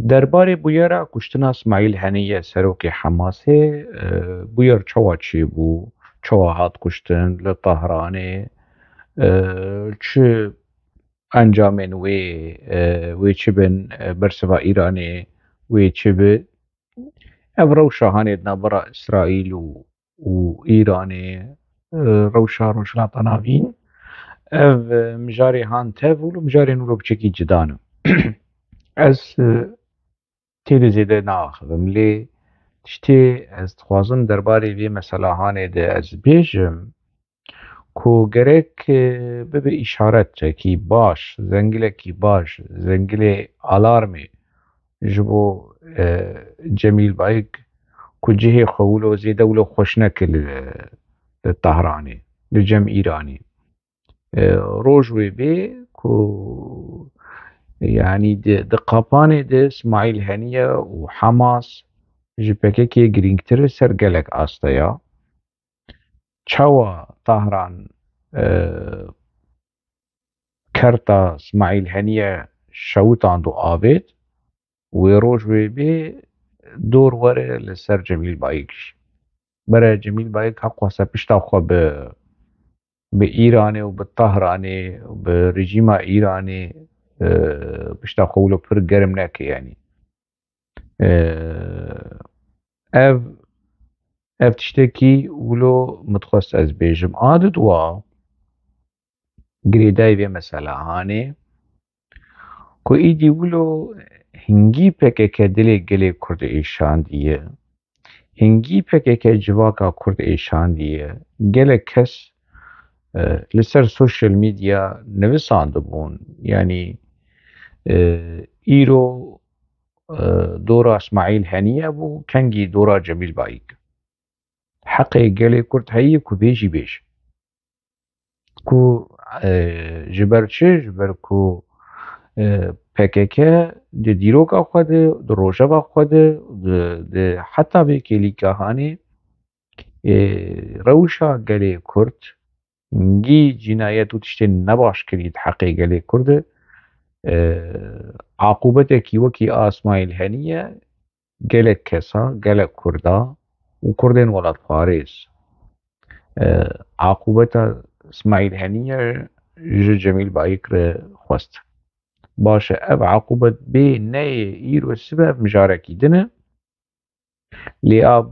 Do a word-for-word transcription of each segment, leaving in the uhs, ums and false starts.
Derbarê bûyera kuştina Smaîl Heniyê, serokê Hemasê, e, bûyer çawa çêbû, çawa hat kuştin li Tehranê, e, çi encamên wê, e, wê çi bin, e, bersiva Îranê wê çi bi? Ev rewşa hanê di navbera Îsraîl û, û Îranê, e, rewşa Rojhilata Navîn, ev, e, mijarê han tev û li mijarên wilo piçekî cida ne. Ez, e, têde zêde naaxivim, lê tiştê ez dixwazim derbarê vê mesela hanê de ez bêjim, ku gerek, e, bibe îşaretekî baş, zengilekî baş, zengilê alarmê ji bo, e, Cemîl Bayik, ku cihê xwe wilo zêde wilo xweş neke li, li Tahranê, li cem Îranê. E, roj wê bê ku, yanî di, di qapanê de Smaîl Heniye û Hamas ji P K K girîngtir e ser gelek asteya. Çawa Tahran, e, kerta Smaîl Heniye şewitand û avêt, wê roj wê bê dor were li ser Cemîl Bayik jî. Bere Cemîl Bayik heq xweste pişta xwe bi, bi Îranê û bi Tahranê û bi rejîma Îranê, e, pişta xwe wilo pir germ neke, yanî. E, ev, ev tiştekî wilo min dixwest ez bêjim. A di dua, girêdayî vê mesela hanê, ku îdî wilo hingî P K K dilê gelê Kurd êşandiye, hingî P K K civaka Kurd êşandiye, gelek kes, e, li ser social media nivisandibûn, yanî, e, îro, e, dora Smaîl Heniye bû, kengî dora Cemîl Bayik. Heqê gelê Kurd heye ku bê jî bêje. Ku, e, ji ber çi? Ji ber ku, e, P K K di dîroka xwe de, di rojeva xwe de, di, di heta vê kêlîka hanê, e, rewşa gelê Kurd, hingî cînayet û tiştên nebaş kirî di heqê gelê Kurd de, e, aqubetekî wekî a Smaîl Heniye, gelek kesa, gelek Kurda û Kurdên welatparêz, e, aqubeta Smaîl Heniye ji Cemîl Bayik re xwest. Baş e, ev aqubet bê neyê îro sibe, ev mijarekî din e. Lê a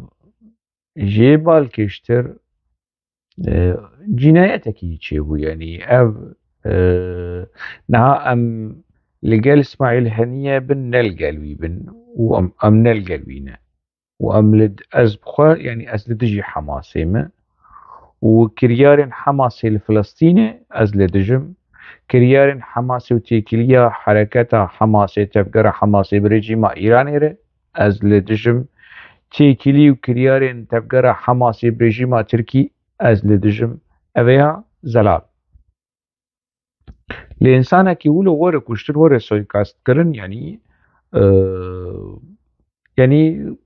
jê balkêştir, e, cînayetekî çêbû. Yanî ev, e, niha em li gel Smaîl Heniye bin, ne li gel wî bin û em, em ne li gel wî ne. Û em li, ez bi xwe, yanî ez li dijî Hamasê me û kiryarên Hamasê li Filistînê ez li dijim. Kiryarên Hamasê û têkiliya hereketa Hamasê, tevgera Hamasê bi rejîma Îranê re ez li dijim. Têkilî û kiryarên tevgera Hamasê bi rejîma Tirkî ez li dijim. Ev ya zelal. Lê însanekî wilo were kuştin, were suîkast kirin, yanî, e, yanî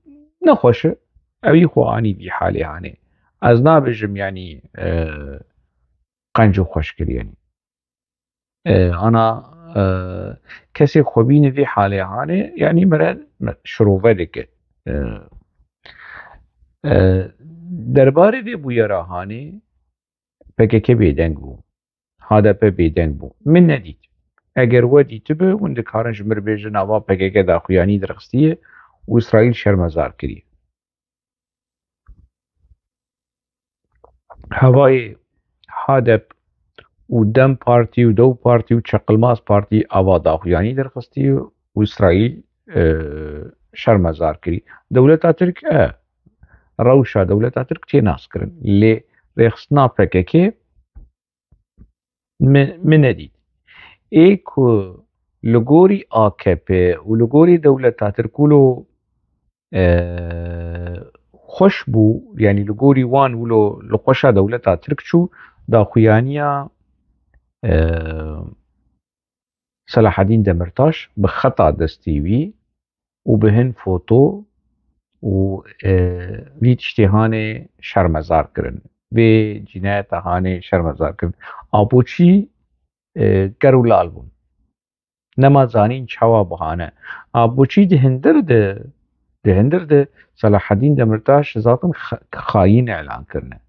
nexweş e. Ewî xwe anî vî halê hanê. Ez nabêjim, yanî, e, qenc û xweş kir, yanî. E, ana, e, kesê xwe bîne vî halê hanê, yanî mere şirove dike. E, e, derbarê vê bûyera hanê P K K bêdeng bû. H D P bêdeng bû. Min nedît. Eger we dîtibi, hûn dikarin ji min re bêjin, ava P K K daxuyanî derxistiye û Îsraîl şermezar kiriye. Hevayê H D P û DEM Partî û DEW Partî û Çeqilmaz Partî ava daxuyanî derxistiye û Îsraîl, e, şermezar kirî. Dewleta Tirk, e, rewşa dewleta Tirk tê naskirin. Lê rêxistina P K K min, min nedît. Ê ku li gorî A K P û li gorî dewleta Tirk wilo, e, xweş bû, yanî li gorî wan wilo li xweşa dewleta Tirk çû, daxuyaniya, e, Selahedîn Demirtaş bi xeta destê wî û bi hin foto û, e, vî tiştê hanê şermezar kirin. Vê cînayeta hanê şermezar kirin. A boçî, e, ker û lal bûn. Nema zanîn çawa bihane. A boçî di hindir de, di hindir de Selahedîn Demirtaş zaten xa-, xayîn elan kirine.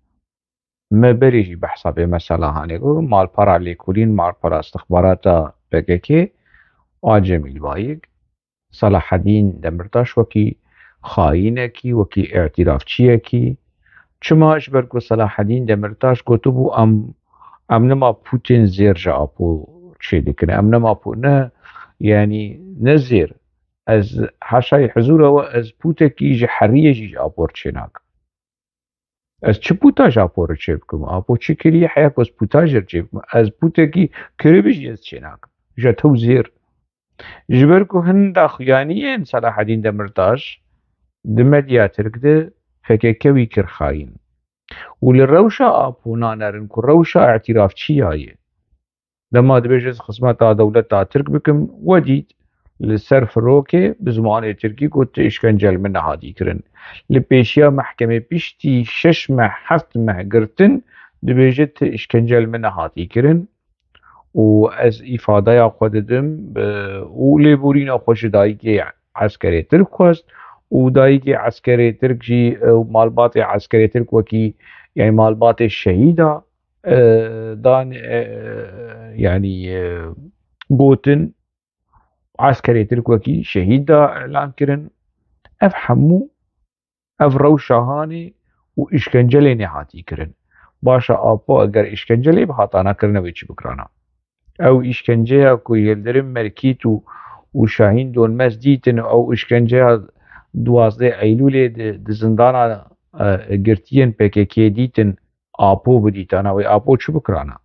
Me berê jî behsa vê mesela hanê got, malpera lêkolîn, malpera istixbarata P K K, a Cemîl Bayik, Selahedîn Demirtaş wekî xayînekî, wekî îtirafçiyekî. Çima? Ji ber ku Selahedîn Demirtaş gotibû, em, em nema Putin zêr ji Apo çêdikin. Em nema Pu-, ne, yanî ne zêr. Ez haşayî hizûra we, ez putekî ji heriyê jî ji Apo çênakim. Ez çi puta ji Apo re çê bikim? Apo çi kiriye heya ku ez puta jê re çê bikim? Ez putekî kiribî jî ez çê nakim. Ji tew zêr. Ji ber ku hin daxuyaniyên Selahedîn Demirtaş di medya Tirk de P K K wî kir xayîn. Û li rewşa Apo nanerin ku rewşa îtirafçiya ye. Dema dibêje ez xizmeta dewleta Tirk bikim, we dît li ser firokê bi zimanê Tirkî got, tu îşkence li min nehatî kirin. Li pêşiya mehkemê piştî şeş meh, heft meh girtin, dibêje tu îşkence li min nehatî kirin û ez îfadeya xwe didim, e, û lêborîna xwe ji dayikê eskerê Tirk xwest û dayikê eskerê Tirk jî, e, malbatê eskerê Tirk wekî, yani malbatê şehîda, e, dan, e, yani, e, gotin, eskerê Tirk wekî şehîd da îlan kirin. Ev hemû, ev rewşa hanê û îşkence lê nehatî kirin. Başa Apo eger îşkence lê bihatana kirine wê çi bikirana? Ew îşkenceya ku Yildirim Merkît û, û Şahîn Donmez dîtin, ew îşkenceya duwazdeh Eylûlê di, di zindana, e, girtiyên P K K dîtin, Apo bidîtana wê, Apo çi bikirana?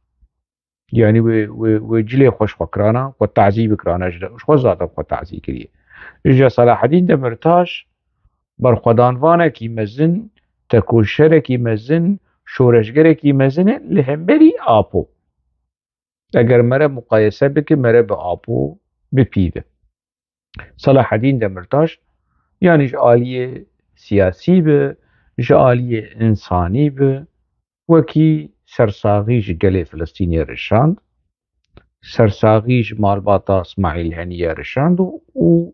Yani wê, wê, wê cilê xweş xwe kirana, xwe tazî bikirana, ji xwe zaten xwe tazî kiriye. Îja Selahedîn Demirtaş berxwedanvanekî mezin, tekoşerekî mezin, şoreşgerekî mezin e li hemberî Apo. Eger mere muqayese bike, mere bi Apo bipîve. Selahedîn Demirtaş, yani ji aliyê siyasî bi, ji aliyê însanî bi, wekî sersaxî ji gelê Filistînê rişand, sersaxî ji malbata Îsmaîl Heniyê rişand û, û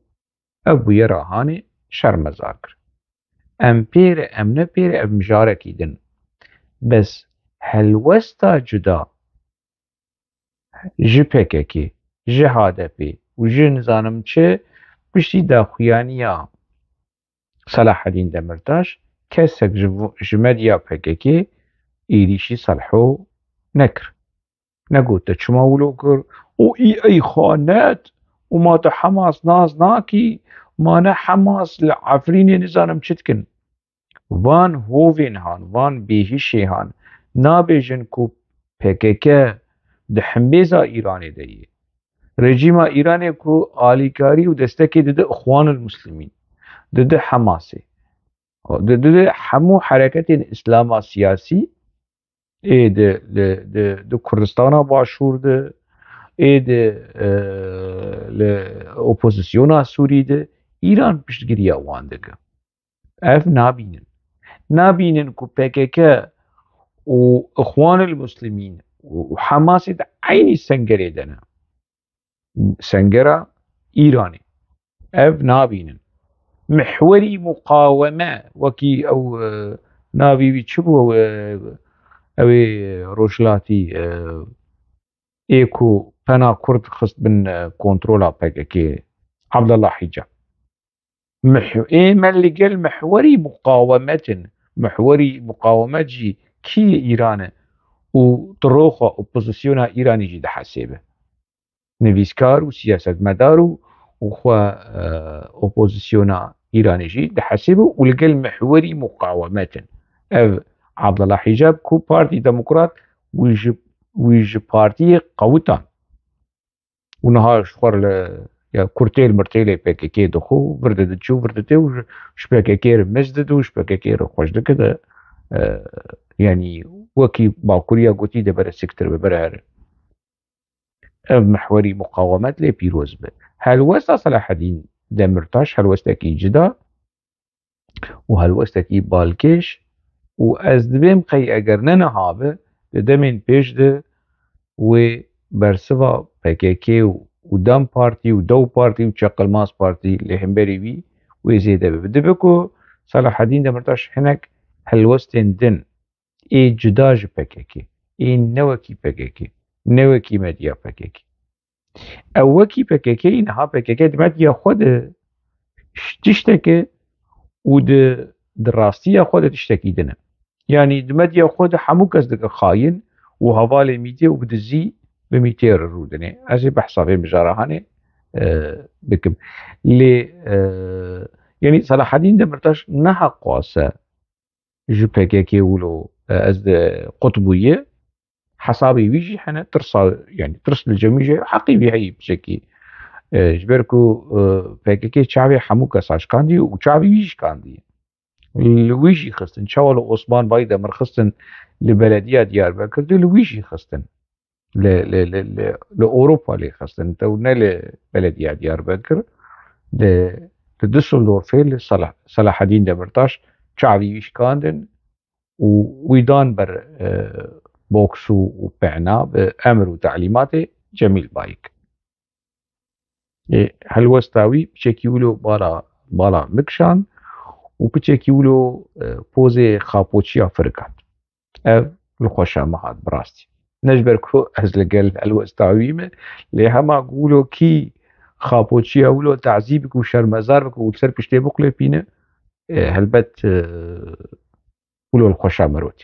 ev bûyera hanê şermezar kir. Em pêre, em ne pêre, ev mijarekî din. Bes helwesta cuda ji P K K, ji H D P û ji nizanim çi, piştî daxuyaniya Selahedîn Demirtaş, kesek ji, ji medya P K K êrîşî Selho nekir. Negot te çima wilo kir û î ey xanet û ma tu Hemas nas nakî, ma ne Hemas li Efrînê nizanim çi dikin. Van hovên han, van bêhişê han nabêjin ku P K K di hembêza Îranê de ye. Rejîma Îranê ku alîkarî û destekê dide Ixwanul Muslimîn, dide Hemasê, dide hemû hereketên Îslama siyasî ê di, di, di, di Kurdistana Başûr de, ê di, e, li opozisyona Sûrî de, Îran piştgiriya wan dike. Ev nabînin. Nabînin ku P K K û Ixwanul Muslimîn û Hemasê di eynî sengerê de ne. Sengera Îranê. Ev nabînin. Mihwerî muqaweme, wekî ew, e, navî wî çi bû, ew, e, ew ê rojhilatî, e, ê ku pena Kurd xist bin, e, kontrola P K K, Abdullah Hicab. Mih-, ê me li gel mihwerî muqawemet in. Mihwerî muqawemet jî kî ye? Îran e. Û tu roxa opozisyona Îranê jî dihesêbe. Nivîskar û siyasetmedar û, û xwe, e, opozisyona Îranê jî dihesêbe û li gel mihwerî muqawemet in. Ev Abdullah Hicab ku Partî Demokrat wî ji, wî ji partiyê qewitan. Û niha ji xwe re li, ya, kurtêl mirtêlê P K K dixwe û vir dide çi û vir dide û ji, ji P K K re mez dide û ji P K K re xweş dike de, e, yanî wekî Bakuriya gotî de bere siktir be, bere here. Ev mihwerî muqawemet lê pîroz be. Helwesta Selahedîn Demirtaş helwestekî cida û helwestekî balkêş û ez dibêm qey eger ne niha be, di demên pêş de wê bersiva P K K û û DEM Partî û DEW Partî û Çakılmaz Partî li hemberî wî wê zêde bibe. Dibe ku Selahedîn Demirtaş hinek helwestên din ê cuda ji P K K, ê ne wekî P K K, ne wekî medya P K K. Ew wekî P K K, niha P K K di medya xwe de ş-, tişteke û di, di rastiya xwe de tiştekî din e. Yanî di medya xwe de hemû kes dike xayin û hevalê mîtê û bi dizî bi mîtê re rûdinê. Ez ê behsa vê mijara hanê, e, bikim. Lê, e, yanî Selahedîn Demirtaş neheqwase ji P K K wilo, e, ez de qut bûye. Hesabê wî jî hene, tirsa, yanî tirs li cem wî jî heqî wî heyî piçekî. E, ji ber ku, e, P K K çavê hemû kesa şikandî û çavê wî jî şikandî. Li wî jî xistin. Çawa li Osman Baydemir xistin li belediya Diyarbekir de, li wî jî xistin. Li, li, li, li, li Ewropa lê xistin. Tew ne li belediya Diyarbekir. Li, li Düsseldorfê li Salah-, Selahedîn Demirtaş çavî wî şikandin û wî dan ber, e, boks û, û pena bi emir û telîmatê Cemîl Bayik. Ê, helwesta wî piçekî wilo bala, bala mikşan û piçekî wilo, e, pozê xapoçiya firikat. Ev li xweşa min hat bi rastî. Ne ji ber ku ez li gel helwesta wî me, lê hema ku wilo kî xapoçiya wilo tazî bike û şermezar bike û li ser piştê biqulêpîne, e, helbet, e, wilo li xweşa mirotî.